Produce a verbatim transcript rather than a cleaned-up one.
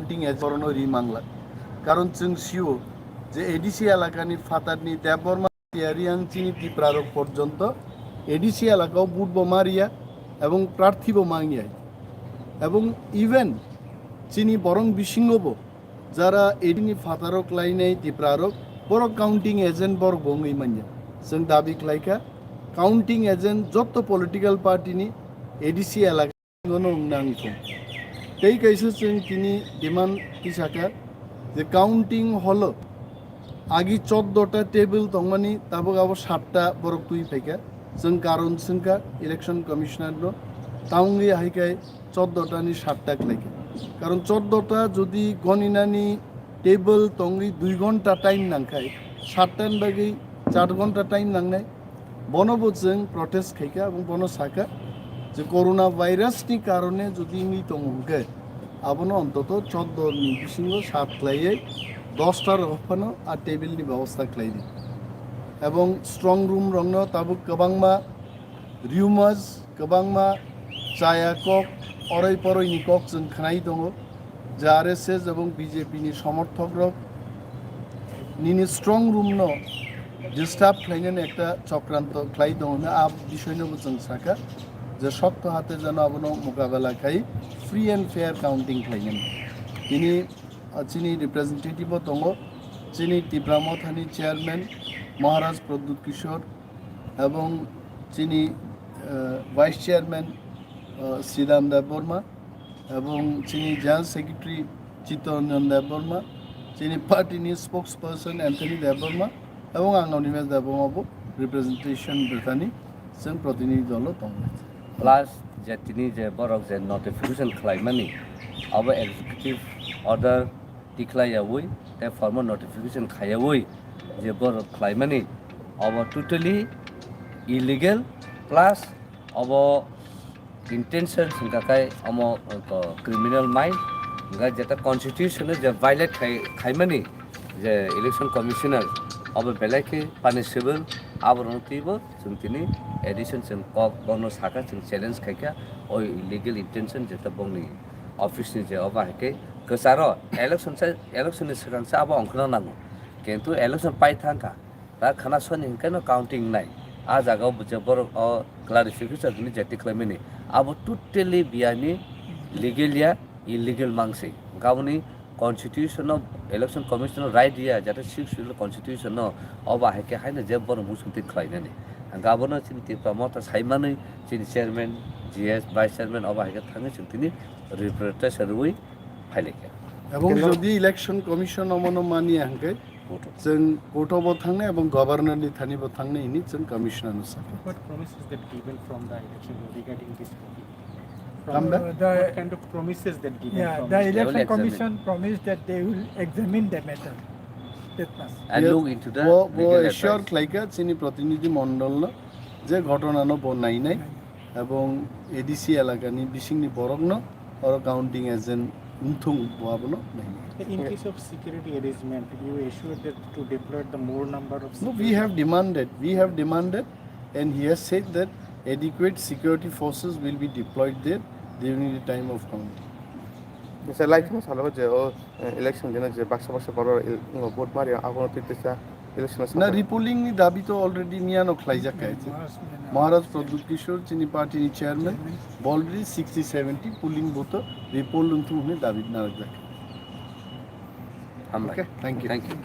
counting agent borokno ri mangla. Karon chwng sio je A D C elakani phatarni Debbarma Tiyariang chini Tiprarok porjonto A D C elakao vote bo mariya ebong prarthi bo mangya. Ebong even chini borong bisingo bo jara A D C ni phataro klainai Tiprarok, borok counting agent borok bo wngwi manya. Chwng dabi khlaikha, counting agent jotto political party ni A D C elaka Gono wng nang thung. Tei kaisa chwng tini demand tisaka je counting hall o agi choddo ta table tongmani, tabuk abo satta borok twi phaikha. Chwng karon swngkha election commissioner no, ta wngwi hai khai choddo ta ni satta khlaikha. Karon choddo ta jodi goninani table tongwi dui ghonta time nangkhai, satta ni bagwi char ghonta time nangnai. Bono bo chwng protest khaikha, ebong bono sakha je corona virus ni karone jodi wngwi tongo hwnkhe, abono ontoto choddo ni bisingo sat khlaiwi dosta rok phano a table ni bebosta khlai di. Ebong strong room rokno tabuk kwbangma rumors, kwbangma chaya kok, oroi poroi ni kok chwng khnai tongo. Je R S S ebong B J P ni somorthok rok nini strong room no disturb khlainani ekta chokranto khlai tongo hwnwi a bisoi no bo chwng sakha je sokto hate jano abono mokabela khai free and fair counting khlainani. Tini, ah, chini representative bo tongo, chini Tipra Mothani chairman Maharaj Pradyut Kishore ebong chini, ah, vice chairman, ah, Sidan Debbarma, ebong chini General Secretary Chittaranjan Debbarma, chini party ni spokesperson Anthony Debbarma, ebong ang Animesh Debbarma bo representation rwthani chwng protinidhi dolo tongo. Plus je tini je borok je notification khlaimani, abo executive order tikhlaiyawi tei formal notification khaiyawi je borok khlaimani, abo totally illegal, plus abo intention hwnkha khe omo, uh, criminal mind, hwnkha jeta constitution je violate khai, khaimani je election commissioner, abo belai khe punishable, aborokno twibo chwng tini addition chwng kok bono sakha, chwng challenge khaikha, o illegal intention jeta bongni office ni je obo hai khe kwcharo election sa, election ni swkang sa abo ongkhorna nango, kintu election pai thangkha. Ta khana soni hwnkhe no counting nai. A jaga o je borok o clarification hwnwi je tikhlaimani. Abo totally biyani legal ya, illegal mangsi. Hwnkhe aboni constitution no, election commission no right ya, jate sixth schedule constitution no obo hai khe haino je borok muchung twi khlainani. Hwnkhe abono chini Tipra Motha saimanwi chini chairman, G S, vice chairman obo hai khe thangwi chwng tini representation rwui phailaikha. Ebong jodi election commission omono manya hwnkhe, Vote. Chwng court-o bo thangnai ebong governor ni thani bo thangnai hwnwi chwng commissioner no sakha. What promises that given from the election regarding this topic? From Come back. Uh, the, what kind of promises that given yeah, from the the election commission promised that they will examine the matter. That much. And look into the bo, bo legal assure advice. Khlaikha chini protinidhi mondol no je ghotona no bo nainai. Ebong A D C elakani bisingni borokno oro counting agent wngthung bo abono nainai. In case of security arrangement, you assured that to deploy the more number of No, we security have demanded, we have demanded, and he has said that adequate security forces will be deployed there during the time of counting. Misa lai kheno salo je o, eh, election dino je baksa baksa borok el-, ngo vote mari abono twi tisa election Na, sapor. Repolling ni dabi to already miyano khlaijak kha. Maharaj Maharaj Pradyut Kishore chini party ni chairman, already sixty seventy polling booth o repoll wngthung hwnwi dabi narwkjak. Hambai. Okay, thank you. Thank you.